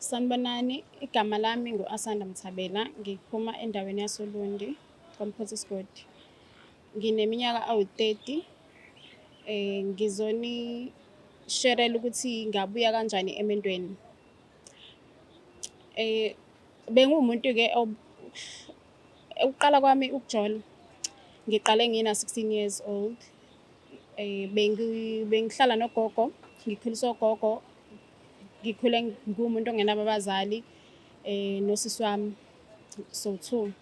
Sanibonani, igama lami ngu-Asanda Mthabela, ngiphuma endaweni yasoLundi, kwaMphothi Sigodi. Ngineminyaka awu-30. Ngizonisherela ukuthi ngabuya kanjani emendweni. Bengiwumuntu-ke ukuqala kwami ukujola, ngiqale ngina-16 years old. Bengihlala nogogo, ngikhuliswa ugogo. Ngikhule ngiwumuntu ongenabo abazali nosisi wami, so two.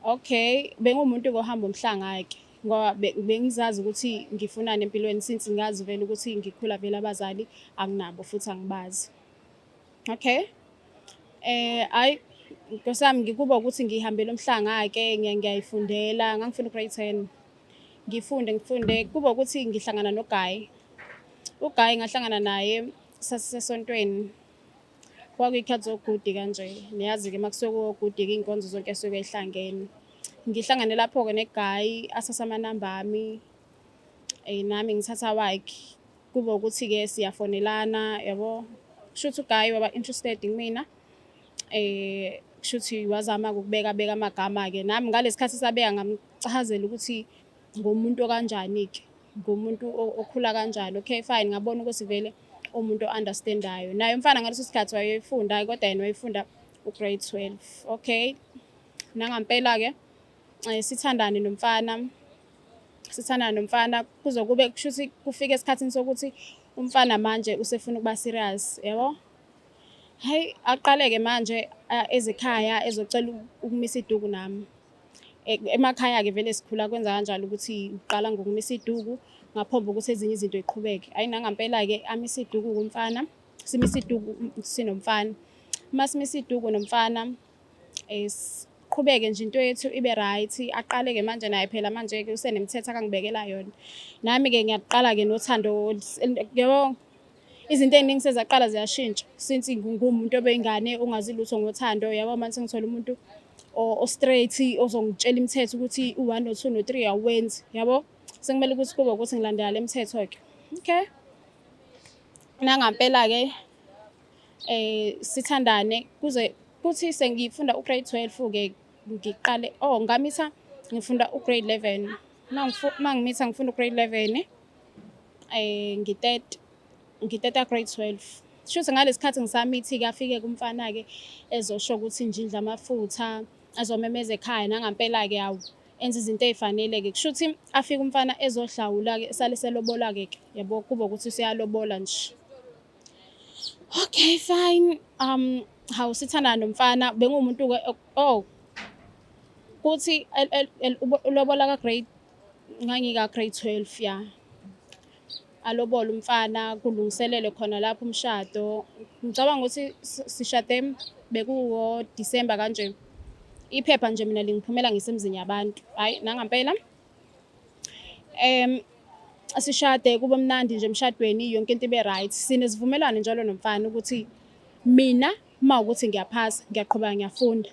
Okay, benguwumuntu-ke ohamba umhlanga-ke ngoba bengizazi ukuthi ngifunani empilweni since ngazi vele ukuthi ngikhula vele abazali anginabo futhi angibazi. Okay. Hhayi Nkosi yami, ngikuba ukuthi ngihambele umhlanga-ke, ngiyayifundela, ngangifunda u-grade 10. Ngifunde ngifunde, kuba ukuthi ngihlangana no-guy. U-guy ngahlangana naye sasisesontweni. Kwakuyikhathi zogudi kanje. Niyazi-ke uma kusuke kuwogudi-ke iy'nkonzo zonke suke y'hlangene. Ngihlangane lapho-ke ne-guy athathe amanamba ami, nami ngithatha awakhe. Kube ukuthi-ke siyafonelana yabo. Kushuthi u-guy waba interested kumina. Kushuthi wazama-ke ukubeka beka amagama-ke. Nami ngalesi khathi esabeka ngamchazela ukuthi ngumuntu okanjani-ke, ngumuntu okhula kanjani. Okay fine, ngabona ukuthi vele umuntu o-understand-ayo. Naye umfana ngaleso sikhathi wayefunda kodwa yena wayefunda u-grade 12. Okay, nangampela-ke sithandane nomfana, sithandane nomfana kuze kube kushuthi kufike esikhathini sokuthi umfana manje usefuna ukuba serious, yabo. Hhayi, aqale-ke manje ezekhaya ezocela ukumisa iduku nami. Emakhaya-ke vele sikhula kwenza kanjalo ukuthi uqala ngokumisa iduku ngaphambi kokuthi ezinye izinto y'qhubeke. Hhayi nangampela-ke amise iduku-ke umfana, simise iduku sinomfana. Uma simisa iduku nomfana siqhubeke nje into yethu ibe right. Aqale-ke manje naye phela manje-ke usenemithetho akangibekela yona. Nami-ke ngiyaqala-ke nothando, yabo, izinto ey'ningi sezaqala ziyashintsha since ngiwumuntu obeyingane ongazi lutho ngothando, yabo. Manje sengithola umuntu o-straight ozongitshela imithetho ukuthi u-one no-two no-three awuwenzi, yabo. Sekumele ukuthi kube ukuthi ngilandela le mithetho-ke. Okay, nangampela-ke sithandane kuze kuthi sengifunda u-grade 12-ke ngiqale, oh, ngamitha ngifunda u-grade 11. Uma ngimitha ngifunda u-grade 11, ngiteta ngiteta grade 12. Shuthi ngalesi khathi ngisamithi-ke afike-ke umfana-ke ezosho ukuthi nje indla amafutha, azomemeza ekhaya. Nangampela-ke awu, enza izinto ey'fanele-ke. Kushuthi afike umfana ezohlawula-ke, sale selobola-ke ke, yabo, kube ukuthi useyalobola nje. Okay fine, hawu, sithandana nomfana, benguwumuntu-ke, oh, kuthi ulobola ka-grade, ngangika-grade 12 ya. Alobole umfana, kulungiselelwe khona lapho umshado. Ngicabanga ukuthi sishade bekuwo-December kanje. Iphepha nje mina lingiphumela ngisemzini yabantu. Hhayi nangampela sishade kube mnandi nje emshadweni, yonke into ibe right. Sinesivumelwano njalo nomfana ukuthi mina uma ukuthi ngiyaphasa ngiyaqhubeka ngiyafunda,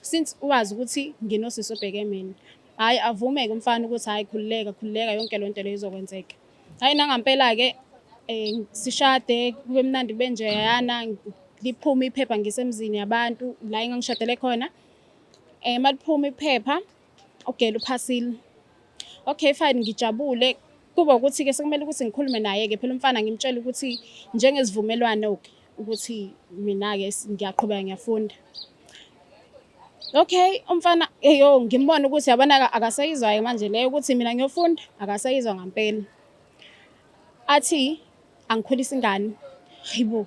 since wazi ukuthi nginosisi obheke mina. Hhayi, avume-ke umfana ukuthi hhayi, khululeka khululeka, yonke loo nto leyo izokwenzeka. Hhayi nangampela-ke sishade kube mnandi kube njeyana, liphume iphepha ngisemzini yabantu la engangishadele khona. Maliphuma iphepha, u-girl uphasile. Okay fine, ngijabule. Kuba ukuthi-ke sekumele ukuthi ngikhulume naye-ke phela umfana, ngimtshele ukuthi njengesivumelwano-ke ukuthi mina-ke ngiyaqhubeka ngiyafunda. Okay, umfana eyo ngimbona ukuthi yabona akasayizwayo manje leyo ukuthi mina ngiyofunda, akasayizwa ngampela. Athi angikhulise ingane. Hayibo.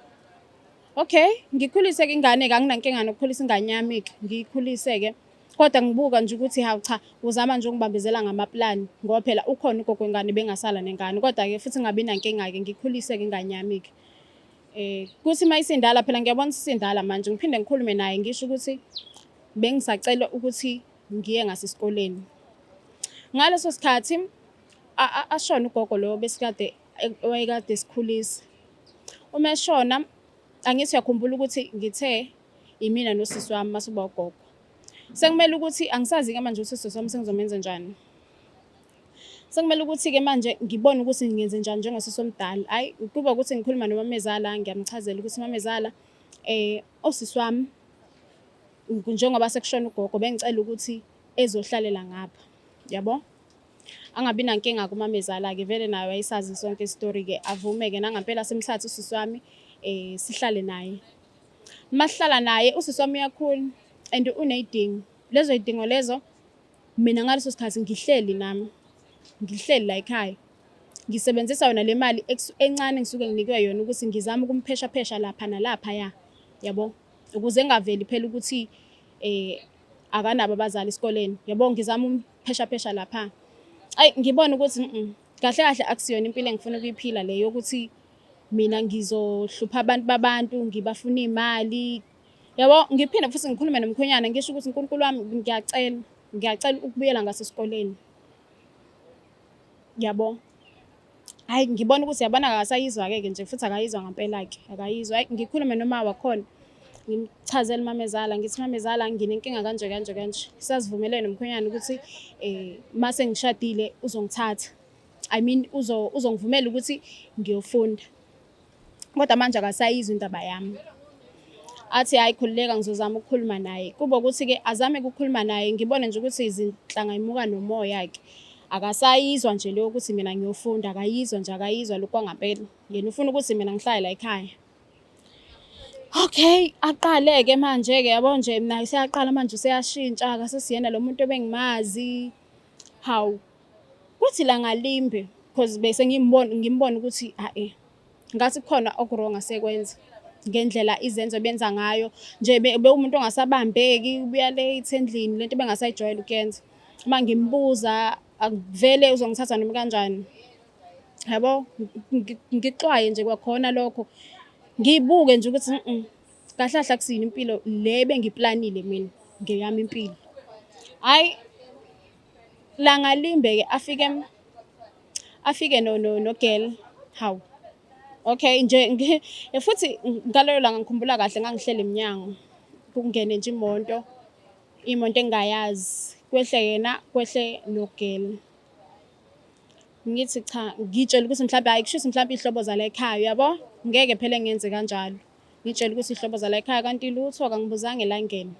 Okay, ngikhulise-ke ingane-ke, anginankinga nokukhulisa ingane yami-ke, ngiyikhulise-ke. Kodwa ngibuka nje ukuthi hawu cha, uzama nje ukungibambezela ngamaplani ngoba phela ukhona ugogo wengane, bengasala nengane. Kodwa-ke futhi ngingabi nankinga-ke, ngikhulise-ke ingane yami-ke. Kuthi uma isindala phela, ngiyabona ukuthi isindala manje, ngiphinde ngikhulume naye ngisho ukuthi bengisacela ukuthi ngiye ngasesikoleni. Ngaleso sikhathi ashona ugogo lo besikade wayekade esikhulisa. Uma eshona, angithi uyakhumbula ukuthi ngithe imina nosisi wami masuba ugogo. Sekumele ukuthi angisazi-ke manje ukuthi usisi wami sengizomenza njani. Sekumele ukuthi-ke manje ngibone ukuthi ngenze njani njengosisi omdala. Hhayi, kuba ukuthi ngikhuluma nomamezala, ngiyamchazela ukuthi mamezala, usisi wami njengoba sekushona ugogo bengicela ukuthi ezohlalela ngapha, yabo? Angabi nankinga kumamezala-ke, vele naye wayesazi sonke isitori-ke, avume-ke nangampela simthathe usisi wami sihlale naye. Masihlala naye usisi wami uyakhula and uney'dingo, lezo y'dingo lezo mina ngaleso sikhathi ngihleli nami, ngihleli la ekhaya ngisebenzisa yona le mali encane engisuke nginikwe yona ukuthi ngizame ukumpheshaphesha lapha nalaphaya, yabo? Ukuze engaveli phela ukuthi akanabo abazali esikoleni, yabo? Ngizama ukumpheshaphesha lapha. Ayi, ngibone ukuthi kahle kahle akusiyona impilo engifuna ukuyiphila le yokuthi mina ngizohlupha abantu babantu ngibafuna iy'mali, yabo? Ngiphinde futhi ngikhulume nomkhwenyana ngisho ukuthi uNkulunkulu wami ngiyacela, ngiyacela ukubuyela ngasesikoleni, yabo? Hhayi, ngibona ukuthi yabona akasayizwa-ke ke nje futhi akayizwa ngampela-ke, akayizwa. Hhayi, ngikhulume noma wakhona ngimchazele umamezala ngithi mamezala nginenkinga kanje kanje kanje. Sasivumelene nomkhwenyana ukuthi mase ngishadile uzongithatha. I mean uzongivumela ukuthi ngiyofunda. Kodwa manje akasayizwa indaba yami. Athi hhayi khululeka ngizozama ukukhuluma naye. Kube ukuthi-ke azame ukukhuluma naye ngibone nje ukuthi izinhlanga yimuka nomoya-ke. Akasayizwa nje leyo ukuthi mina ngiyofunda, akayizwa nje akayizwa lokhu kwangampela. Yena ufuna ukuthi mina ngihlale la ekhaya. Okay, aqale-ke manje-ke yabo nje naye useyaqala manje useyashintsha akasesiyena lo muntu ebengimazi. Hawu, kuthi langa limbe because bese ngimbona ngimbona ukuthi hhayi ngathi kukhona oku-wrong asekwenza ngendlela izenzo benza ngayo nje bewumuntu ongasabambeki ubuya late endlini lento bengasayijwayele ukuyenza. Uma ngimbuza akuvele uzongithatha noma kanjani, yabo? Ngixwaye nje kwakhona lokho, ngibuke nje ukuthi kahle kahle akusiyona impilo le ebengiplanile mina ngeyami impilo. Hhayi, langa limbe-ke afike afike no-girl, hawu okay nje futhi ngalelo langa ngikhumbula kahle ngangihleli emnyango kungene nje imoto, imoto engingayazi kwehle yena kwehle no-girl. Ngithi cha, ngiy'tshele ukuthi mhlampe hhayi kushuthi mhlampe iy'hlobo zala ekhaya uyabo, ngeke phela ngenze kanjalo. Ngiy'tshele ukuthi iy'hlobo zala ekhaya kanti lutho akangibuzanga elangeni,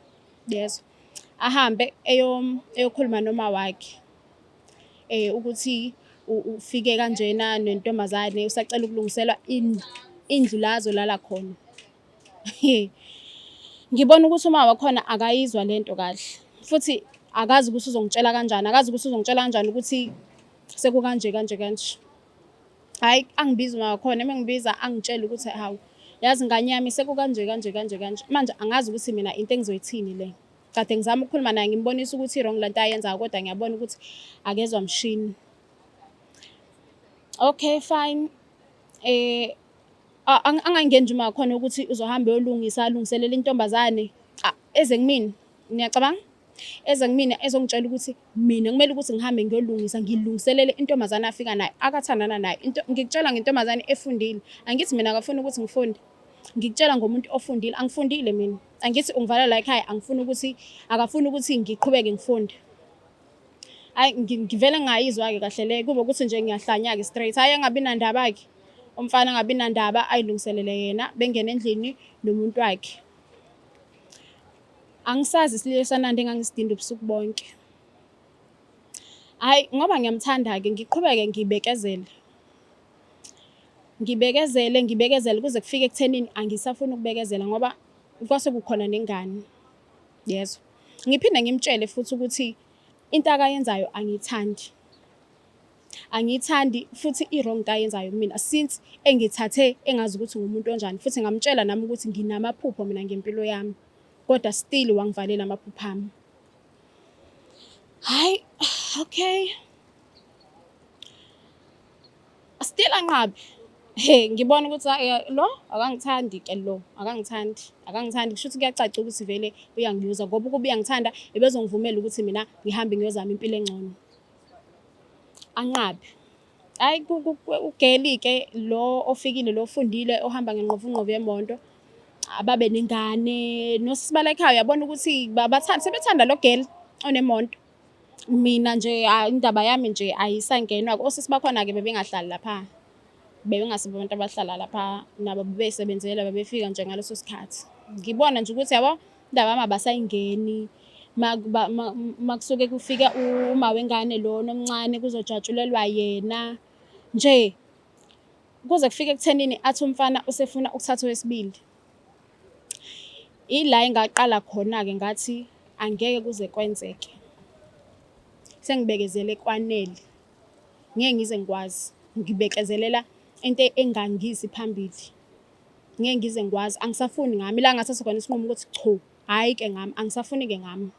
yezwa. Ahambe eyokhuluma noma wakhe ukuthi ufike kanjena nentombazane usacela ukulungiselwa indlu la azolala khona. Ngibona ukuthi uma wakhona akayizwa lento kahle futhi akazi ukuthi uzongitshela kanjani, akazi ukuthi uzongitshela kanjani ukuthi sekukanje kanje kanje. Hhayi, angibize uma wakhona, uma engibiza angitshele ukuthi hawu yazi ngane yami sekukanje kanje kanje kanje. Manje angazi ukuthi mina into engizoyithini le. Kade ngizama ukukhuluma naye ngimbonisa ukuthi i-wrong lento ayenzayo kodwa ngiyabona ukuthi akezwa mshini. Okay fine. Angangeni nje uma wakhona ukuthi uzohamba eyolungisa alungiselele intombazane eze kumina, niyacabanga? Eze kumina ezongitshela ukuthi mina kumele ukuthi ngihambe ngiyolungisa ngilungiselele intombazane afika nayo akathandana nayo. Into ngikutshela ngentombazane efundile, angithi mina akafuni ukuthi ngifunde. Ngikutshela ngomuntu ofundile, angifundile mina. Angithi ungivalela la ekhaya angifuni ukuthi akafuni ukuthi ngiqhubeke ngifunde. Hhayi ngivele ngingayizwa-ke kahle le kube ukuthi nje ngiyahlanya-ke straight. Hhayi angabi nandaba-ke umfana angabi nandaba ayilungiselele yena bengene endlini nomuntu wakhe. Angisazi isililo sanandi engangisidinda ubusuku bonke. Hhayi ngoba ngiyamthanda-ke ngiqhubeke ngibekezele. Ngibekezele ngibekezele kuze kufike ekuthenini angisafuni ukubekezela ngoba kwase kukhona nengane. Yezwa. Ngiphinde ngimtshele futhi ukuthi into akayenzayo angiyithandi. Angiyithandi futhi i-wrong into ayenzayo kumina since engithathe engazi ukuthi ngumuntu onjani futhi ngamtshela nami ukuthi nginamaphupho mina ngempilo yami kodwa still wangivalela amaphupho ami. Hhayi, okay. Still anqabe. He, ngibona ukuthi hhayi lo akangithandi ke lo, akangithandi, akangithandi kusho ukuthi kuyacaca ukuthi vele uyangiyuza ngoba ukuba uyangithanda ebezongivumela ukuthi mina ngihambe ngiyozama impilo engcono. Anqabe. Hhayi ugeli-ke lo ofikile lo ofundile ohamba ngenqovunqovu yemoto ababe nengane nosisi bala ekhaya uyabona ukuthi bathanda sebethanda lo girl onemoto. Mina nje indaba yami nje ayisangenwa. Osisi bakhona-ke bebengahlali lapha, bebengasibo abantu abahlala lapha, nabo bebey'sebenzela bebefika nje ngaleso sikhathi. Ngibona nje ukuthi yabo indaba yami abasayingeni makusuke kufika uma wengane lona omncane kuzojatshulelwa yena nje kuze kufike ekuthenini athi umfana usefuna ukuthatha owesibili. Ila engaqala khona-ke ngathi angeke kuze kwenzeke. Sengibekezele kwanele. Ngeke ngize ngikwazi. Ngibekezelela into engangiyisi phambili. Ngeke ngize ngikwazi. Angisafuni ngami. Ila ngathatha khona isinqumo ukuthi chu, hhayi-ke ngami, angisafuni-ke ngami.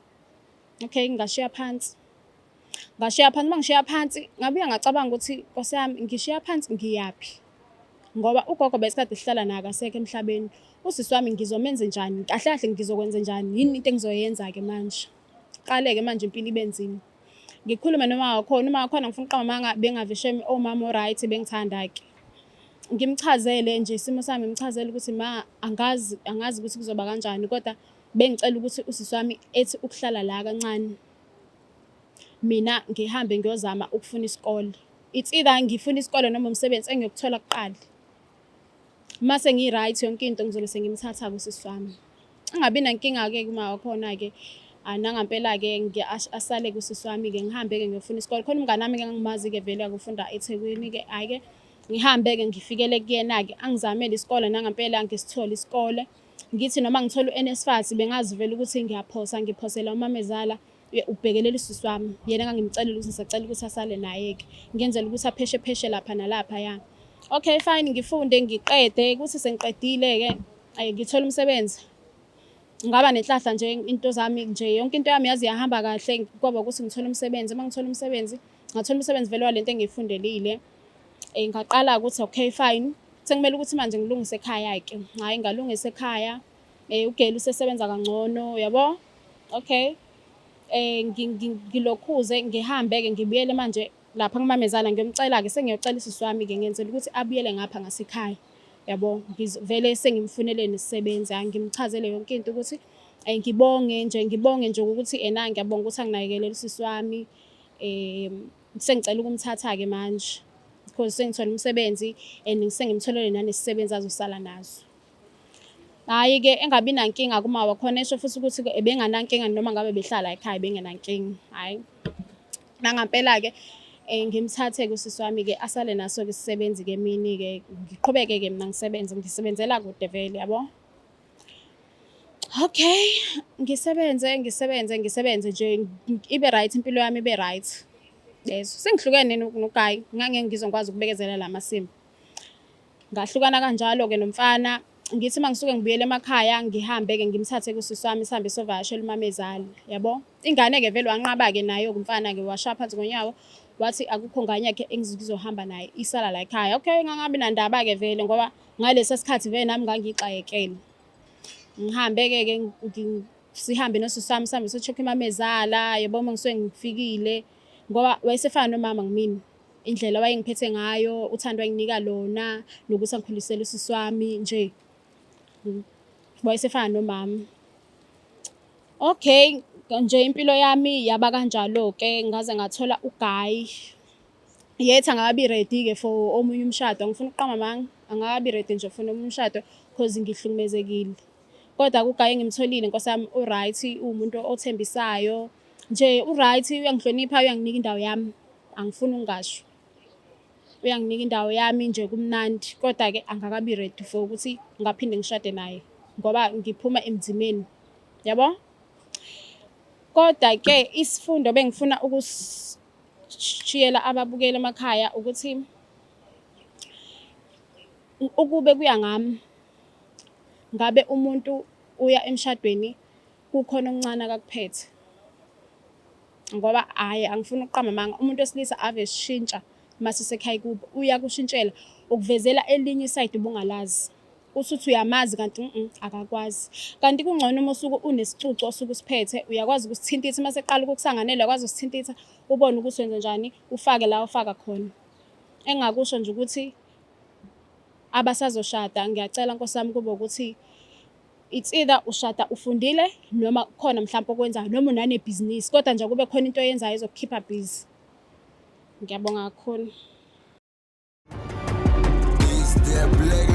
Okay, ngashiya phansi. Ngashiya phansi, uma ngishiya phansi ngabuye ngacabanga ukuthi Nkosi yami ngishiya phansi ngiyaphi? Ngoba ugogo besikade sihlala naye akasekho emhlabeni. Usisi wami ngizomenze njani? Kahle kahle ngizokwenze njani? Yini into engizoyenza-ke manje? Qale-ke manje impilo ibe nzima. Ngikhulume noma wakhona, uma wakhona ngifuna ukuqamba amanga bengave shame omama o-right bengithanda-ke. Ngimchazele nje isimo sami, ngimchazele ukuthi ma angazi angazi ukuthi kuzoba kanjani kodwa bengicela ukuthi usisi wami ethi ukuhlala la kancane. Mina ngihambe ngiyozama ukufuna isikole. It's either ngifuna isikole noma umsebenzi engiyokuthola kuqala. Uma sengi-right yonke into ngizobe sengimthatha-ke usisi wami. Angabi nankinga-ke kuma wakhona-ke nangampela-ke asale kusisi wami-ke ngihambe-ke ngiyofuna isikole. Khona umngane wami-ke engangimazi-ke vele akufunda eThekwini-ke, hhayi-ke ngihambe-ke ngifikele kuyena-ke angizamele isikole nangampela ngisithole isikole. Ngithi noma ngithola u-NSFAS bengazi vele ukuthi ngiyaphosa ngiphosela umamezala ubhekelela usisi wami yena engangimcelela ukuthi ngisacela ukuthi asale naye-ke ngenzela ukuthi apheshe pheshe lapha nalapha ya. Okay fine ngifunde ngiqede kuthi sengiqedile-ke ngithole umsebenzi ngaba nenhlahla nje into zami nje yonke into yami yaze yahamba kahle kwaba ukuthi ngithole umsebenzi uma ngithola umsebenzi ngathola umsebenzi vele walento engiyifundelile. Ngaqala ukuthi okay fine sekumele ukuthi manje ngilungise ekhaya-ke hhayi ngalungisa ekhaya ugeli usesebenza kangcono yabo okay ngilokhuze ngihambe-ke ngibuyele manje lapha kumamezala ngiyomcela-ke sengiyocela usisi wami-ke ngenzela ukuthi abuyele ngapha ngasekhaya yabo vele sengimfunele nesisebenzi hhayi ngimchazele yonke into ukuthi ngibonge nje ngibonge nje ukuthi ena ngiyabonga ukuthi anginakekelele usisi wami Sengicela ukumthatha-ke manje because sengithole umsebenzi and sengimtholele nanesisebenzi azosala naso. Hhayi-ke engabi nankinga kuma wakhona esho futhi ukuthi ebenganankinga noma ngabe behlala ekhaya bengenankinga, hhayi. Nangampela-ke ngimthathe-ke usisi wami-ke asale naso-ke isisebenzi-ke emini-ke ngiqhubeke-ke mina ngisebenze ngisebenzela kude vele yabo. Okay, ngisebenze ngisebenze ngisebenze nje ibe right impilo yami ibe right. Yes, sengihlukene noGayi ngangeke ngize ngikwazi ukubekezela la masimo. Ngahlukana kanjalo-ke nomfana ngithi uma ngisuke ngibuyele emakhaya ngihambe-ke ngimthathe kusisi wami sihambe sovakashela umamezala yabo. Ingane-ke vele wanqaba-ke nayo-ke umfana-ke washaya phansi ngonyawo wathi akukho ngane yakhe engizohamba naye isala la ekhaya. Okay, ngangabi nandaba-ke vele ngoba Ngalesa sikhathi vele nami ngangixakekele. Ngihambe-ke ke sihambe nosisi wami sihambe siyo-check-a imamezala yabo uma ngisuke ngifikile ngoba wayesefana nomama kumina. Indlela wayengiphethe ngayo, uthando ayenginika lona nokuthi angikhulisele usisi wami nje wayesefana nomama. Okay, nje impilo yami yaba kanjalo-ke ngaze ngathola uGayi. Yet angakabi ready-ke for omunye umshado, angifuni ukuqamba amanga, angakabi ready nje for omunye umshado cause ngihlukumezekile. Kodwa kuGayi engimtholile nkosi yami u-right, uwumuntu othembisayo nje u-right, uyangihlonipha, uyanginika indawo yami, angifuni ukungasho. Uyanginika indawo yami nje kumnandi, kodwa-ke angakabi ready for ukuthi ngingaphinde ngishade naye ngoba ngiphuma emzimeni, yabo? Kodwa-ke isifundo bengifuna shiyela ababukeli emakhaya ukuthi ukube kuya ngami ngabe umuntu uya emshadweni kukhona okuncane akakuphethe ngoba hhayi angifuni ukuqamba amanga umuntu wesilisa ave eshintsha mase sekhaya kubo uyakushintshela ukuvezela elinye isayidi ubungalazi. Usuthi uyamazi kanti akakwazi. Kanti kungcono uma usuke unesicucu osuke usiphethe uyakwazi ukusithintitha uma seqala ukukusanganela uyakwazi ukusithintitha ubone ukuthi wenze njani ufake la ofaka khona. Engingakusho nje ukuthi abasazoshada ngiyacela nkosi yami kube ukuthi It's either ushada ufundile noma khona mhlawumbe okwenzayo noma unanebhizinisi, kodwa nje kube khona into oyenzayo ezokukhipha busy. Ngiyabonga kakhulu. Is there black